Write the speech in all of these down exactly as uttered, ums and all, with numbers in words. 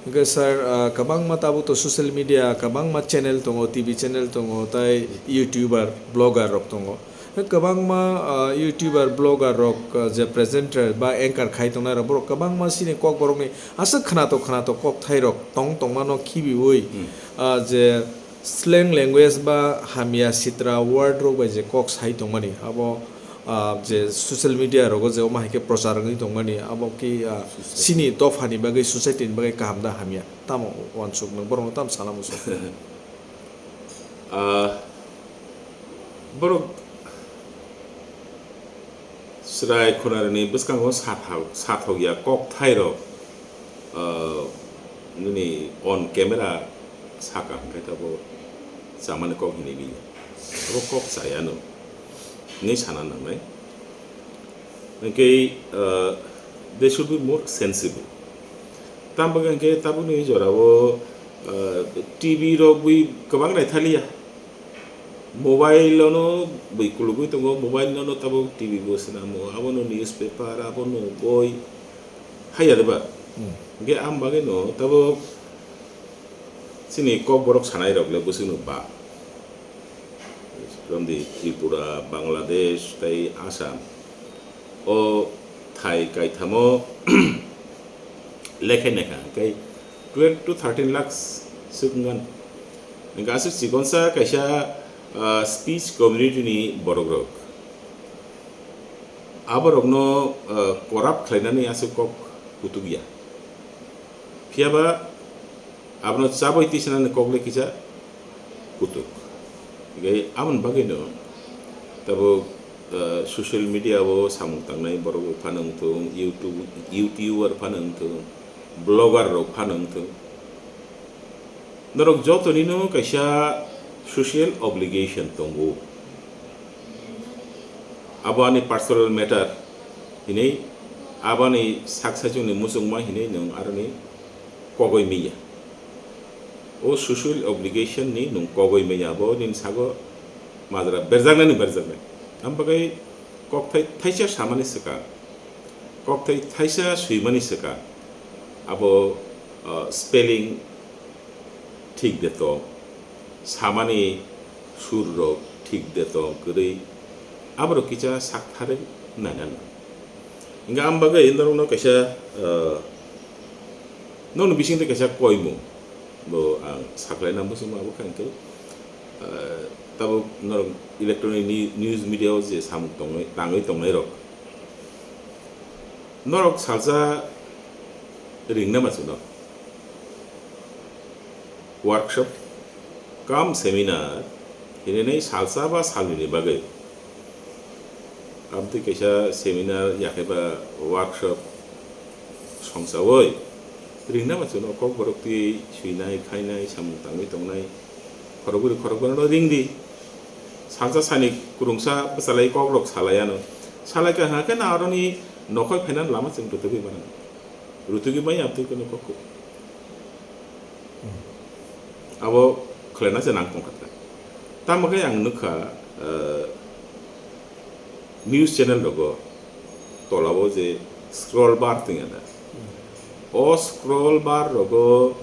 Hwnkhe sir, ah, kwbangma tabuk to social media, kwbangma channel tongo, T V channel tongo, tai YouTuber, blogger rok tongo. Hwnkhe kwbangma, ah, YouTuber, blogger rok, ah, je presenter ba anchor khai tongnai rok, borok kwbangma chini Kokborokni aswk khwnatok khwnatok kokthai rok tong tongmano khibiwi, Hmm. ah, je slang language ba hamya sitra word rok bai je kok sai tongmani, abo, ah, je social media rogo je omo hai khe prochar wngwi tongmani, abo khe, ah, Social. Chini dophani bagwi, society ni bagwi kaham da hamya? Tamo uansuk nwng borokno tamo sana muchung? Ah, borok chwrai khunarokni bwskango sathok, sathokya kokthairok, ah, nini on camera saka hwnkhe tabuk chamani kok hinwi liya. Abo kok chayano hinwi sana nangnai. Hwnkhe, ah, they should be more sensible. Tamo hwnkhe tabukni jorao, ah, T V rok bui kwbang naithaliya. Mobile-ono bui kulugwi tongo, mobile-ono tabuk T V bo swnamo, abono newspaper, abono boi, haiya de ba? Hmm. Hwnkhe ang bagwino tabuk chini Kokborok sanairok le bwswkno ba. From the Tripura, Bangladesh, tei Assam. O thai kaithamo lekhe nekha, tei twelve to thirteen lakhs swk wngkhan. Hwnkhe aswk chikonsa kaisa, ah, speech community ni borok rok. Aborokno, ah, corrupt khlainani aswk kok kutukya. Phiyaba abono chabwi tisanani kokle kisa kutuk. Hwnkhe aboni bagwino tabuk, ah, social media o samung tangnai borok phano wngthung, YouTube, YouTuber phano wngthung, blogger rok phano wngthung. Norok jotonino kaisa social obligation tongo. Abo ani personal matter hinwi, abo ani sak saichungni muchungma hinwi nwng aroni kogwi manya. O social obligation ni nwng kogwi manya, bo nini sago majra berjaknani berjaknai. Am bagwi kokthai thaisa samani swkang, kokthai thaisa swimani swkang, abo, ah, spelling thik de tong, samani sur rok thik de tong kwrwi, aborok kisa sak tharwi naina nang. Hwnkhe am bagwi norokno kaisa, ah, nokni bisingtwi kaisa koimung bo ang saklaina muchungma abo kha hwnkhe, ah, tabuk norok electronic ni-, news media o je samung tongwi, tangwi tongnai rok, norok salsa ringna ma chwngno. Workshop cum seminar hinwi salsa ba salnwini bagwi. Amtwi kaisa seminar yakhe ba workshop songchaui ringna ma chwngno Kokborok twi swinai, khainai, samung tangwi tongnai, khorokbwrwi khorokbarno ringdi. Salsa sani kwrwngsa bwchalai kokrok salai ano. Salai kha hwnkhe na aroni nokhai phainani lama chwng rwtugwi mano. Rwtugwi manya amtwi kunu kok. Abo khlaina se nang tongkha ta. Tamo khe ang nukha, eh, news channel rogo tolao je scroll bar tongya da. O scroll bar rogo,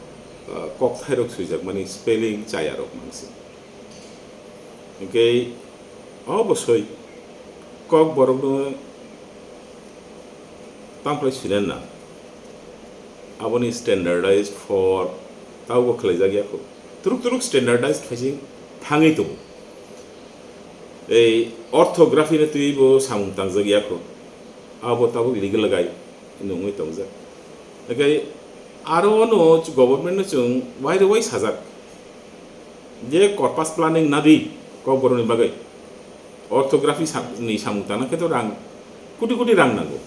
eh, kokthai rok swijak mani spelling chaya rok mangsi. Hwnkhe obosoi Kokborokno tamkhlai swinani nang. Aboni standardized form taubo khlaijak ya kho. Turuk turuk standardized khaising thangwi tongo. Ei orthography ni twibo samung tangjak ya kho. Abo tabuk legal gai nungwi tongjak. Hwnkhe aro ono government no chwng wai rwui sajak. Je corpus planning nadi Kokborokni bagwi. Orthography sa-, ni samung tangna khe to rang, koti koti rang nango.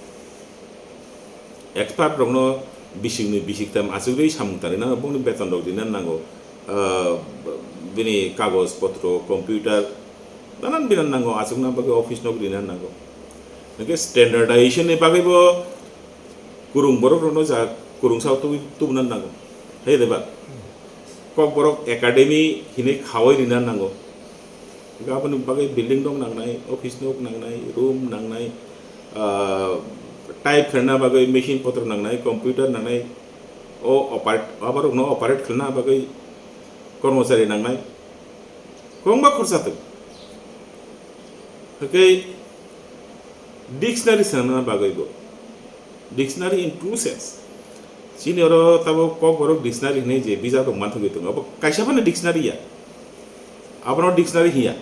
Expert rokno bisingni bisik tam achugwi samung tangwi nango, bongni beton rok rina nango. Ah, bini kagoj potro, computer, nanan binan nango, achukna bagwi office nok rina nango. Hwnkhe standardization ni bagwi bo kwrwng borok rokno ja kwrwngsa tubui tubuna nango. Hai de ba? Kokborok academy hinwi khawai rina nango. Aboni bagwi building nok nangnai, office nok nangnai, room nangnai, ah, type khaina bagwi machine potro nangnai, computer nangnai. O operate, aborokno operate khlana bagwi kormochari nangnai. Kwbangma khorsa tongo. Hwnkhe dictionary swnamna bagwibo. Dictionary in true sense. Chini oro tabuk Kokborok dictionary hinwi je bijap rok manthogwi tongo. Abo kaisa phano dictionary ya. Abono dictionary hiya.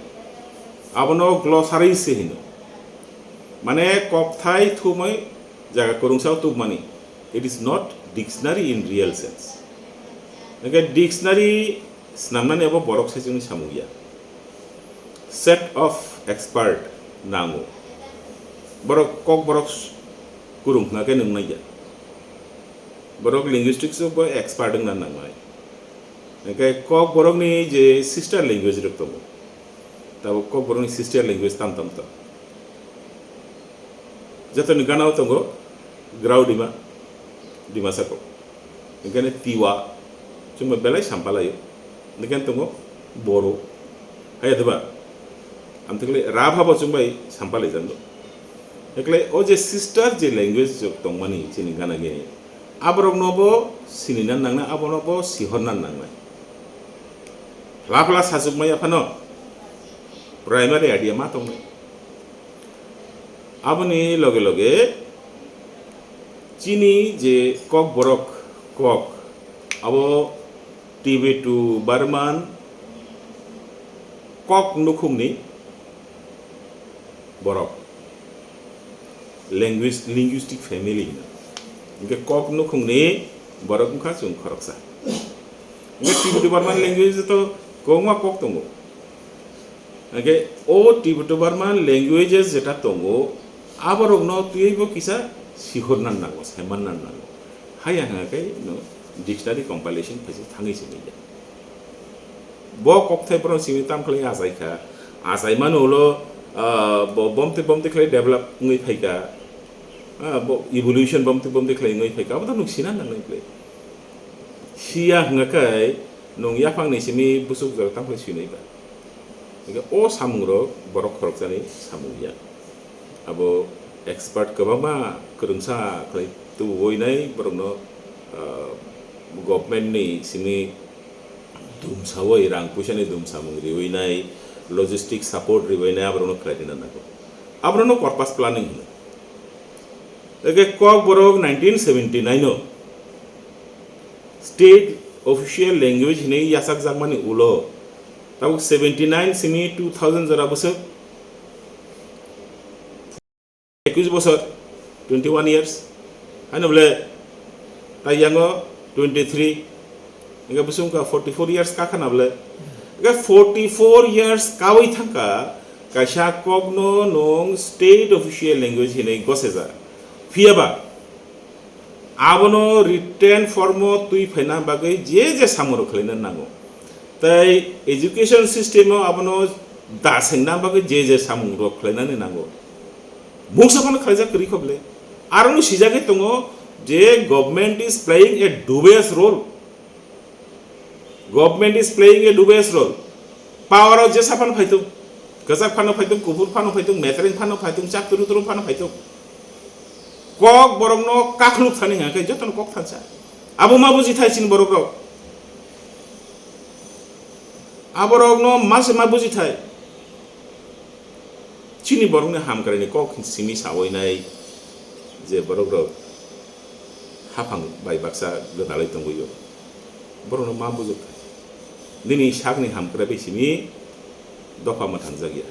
Abono glossary se hino. Mane kokthai thumwi jaga kwrwngsa o tubmani. It is not dictionary in real sense. Hwnkhe dictionary swnamnani abo borok saichungni samung ya. Set of expert nango. Borok Kokborok kwrwng hwnkha khe nwngnai ya. Borok linguistics o bo expert wngna nangnai. Hwnkhe Kokborokni je sister language rok tongo. Tabuk Kokborokni sister language tam tam tongo. Jotoni gana o tongo Graudima, Dimasa kok. Hwnkhe Tiwa, chwngbai belai sampalaio. Hwnkhe tongo Boro. Hai diba? Amtwkle Rabha bo chwngbai sampalai jando. Hwnkhe o je sister je language rok tongmani chini gana gini. Aborokno bo sinina nangnai, abono bo sihorna nangnai. Phla phla sachukmaya phano primary idea ma tongnai. Aboni loge loge chini je Kokborok kok, abo Tibeto Burman kok nukhungni borok. Language, linguistic family hino. Hwnkhe kok nukhungni borok wngkha chwng khoroksa. Hwnkhe Tibeto Burman language to kwbangma kok tongo. Hwnkhe o Tibeto Burman languages jeta tongo, aborokno twiwi bo kisa sihorna nango, saimanna nango. Haya hwnkha khe no dictionary compilation phaisa thangwi se nai ya. Bo kokthai borok simi tam khlai achai kha. Achai mano ulo, ah, bo-, bomtwi bomtwi khlai develop wngwi phai kha. Ah, bo evolution bomtwi bomtwi khlai wngwi phai kha. Abo to nwng sina nangnai khlai. Siya hwnkha khe nwng yaphangni simi bwswk jora tam khlai sinai ba. Hwnkhe o samungrok borok khoroksani samung ya. Abo expert kwbangma kwrwngsa khlai tubuwi nai borokno, ah, government ni simi dumsawi, rang puisani dumsamung riwi nai, logistic support riwi nai, aborokno khlai rina nango. Aborokno corpus planning hino. Hwnkhe Kokborok nineteen seventy nine o state official language hinwi yachakjakmani ulo tabuk seventy nine simi two thousand jora bwswk ekwis bosor, twenty one years, haino bole tai yango twenty three, hwnkhe bwswk wngkha forty four years kakha na bole. Hwnkhe forty four years kawi thangkha, kaisa kokno nwng state official language hinwi gosejak. Phiyaba abono written form o twi phaina bagwi je je samungrok khlaina nango. Tai education system o abono da sengna bagwi je je samungrok khlainani nango. Mungsa phano khlaijak kwrwi kho bwle. Aroni sijagwi tongo je government is playing a dubious role. Government is playing a dubious role. Power o jesa phano phaitung, kwchak phano phaitung, kuphur phano phaitung, metreng phano phaitung, chak turu turu phano phaitung. Kok borokno kakhuluk thani hwnkhe jotono kok thansa. Abo ma buji thai chini borok rok. Aborokno ma se ma buji thai. Chini borokni hamkraini kok simi sawi nai je borok rok haphang bai baksa gwdalwi tongwi o. Borokno ma bujuk thai. Nini sakni hamkrai bai simi dopha mwthangjakya.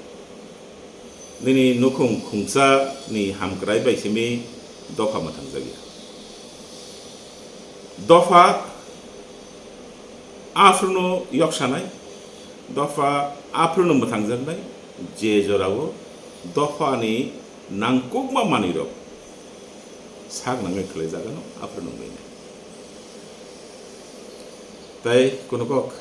Nini nukhung khungsa ni hamkrai bai simi dopha mwthangjakya. Dopha aphruno yoksanai, dopha aphruno mwthangjaknai, je jorao dophani nangkukma manwirok sak nangwi khlaijagano aphruno wngwi nai. Tai kono kok